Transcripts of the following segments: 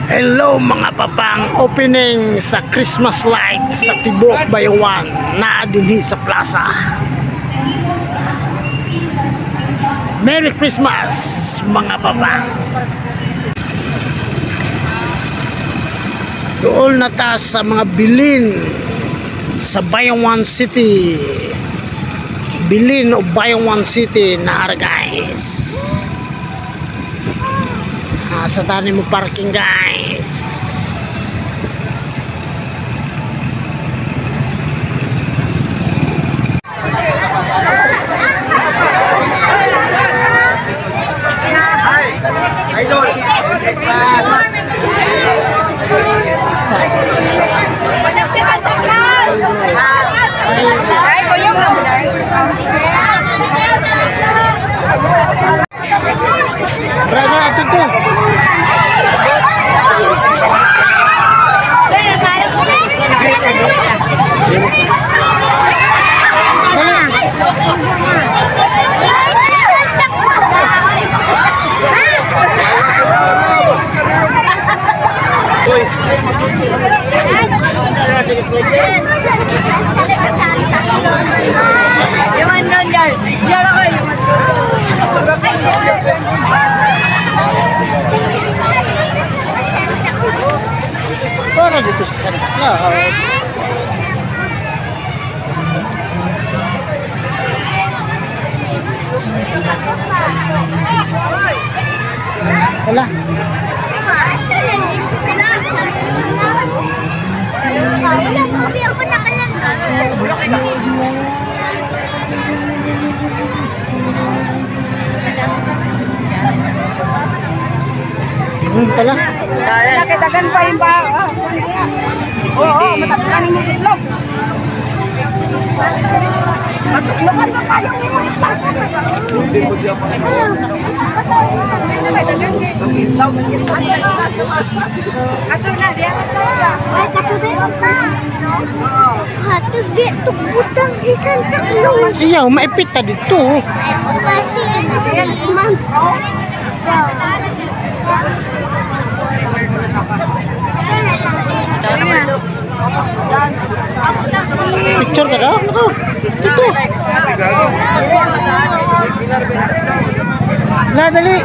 Hello mga papang, opening sa Christmas light sa Tibok Bayawan na dinhi sa plaza. Merry Christmas mga papang. Dool na ta sa mga bilin sa Bayawan City. Bilin o Bayawan City na ara guys. Sa tani mo parking guys. Hi, idol. Ay, kuyog lang. Brother, ito to. Yaman ron, Jar. Jar ako, yaman. Para dito sa Santa Claus. Wala. Tala. Nakitagan pa yung ba? Oo, matagpuan mo itlog. Matuglukan pa kayo mo itlog. Ato na, diya ka sa. Ay, katuloy pa. Katuloy, tugutang si Santa Claus. Iyaw, maipit ta dito. Ay, ma'am. Picture ka daw? Nako. Dito. La, dali.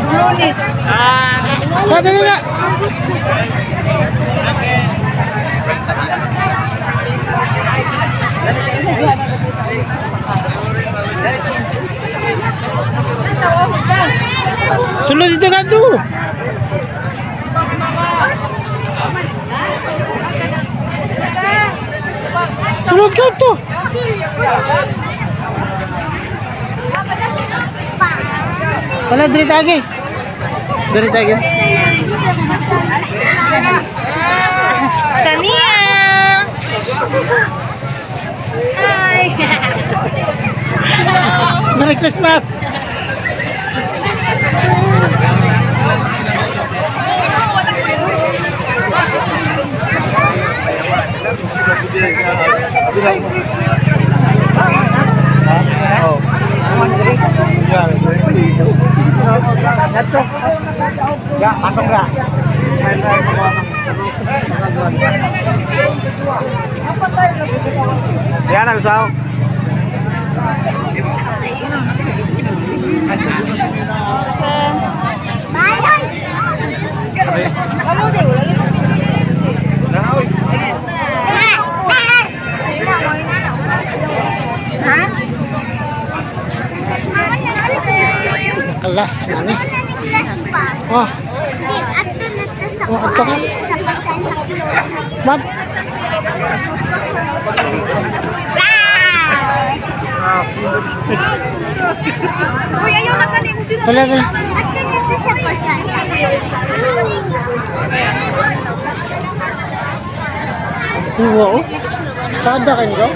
Lunes. La, dali na. Sulod dito ka do. Sulod ka to. Wala, diri tagi. Diri tagi. Sania! Hi! Merry Christmas. Ya, patong ra. Yan ang usaw. Nakalas na ni. Oh, oh, ato ka. Mat. Uy, ayaw na gani mo din. Dali, dali. Kuha oh. Kada kayo ko?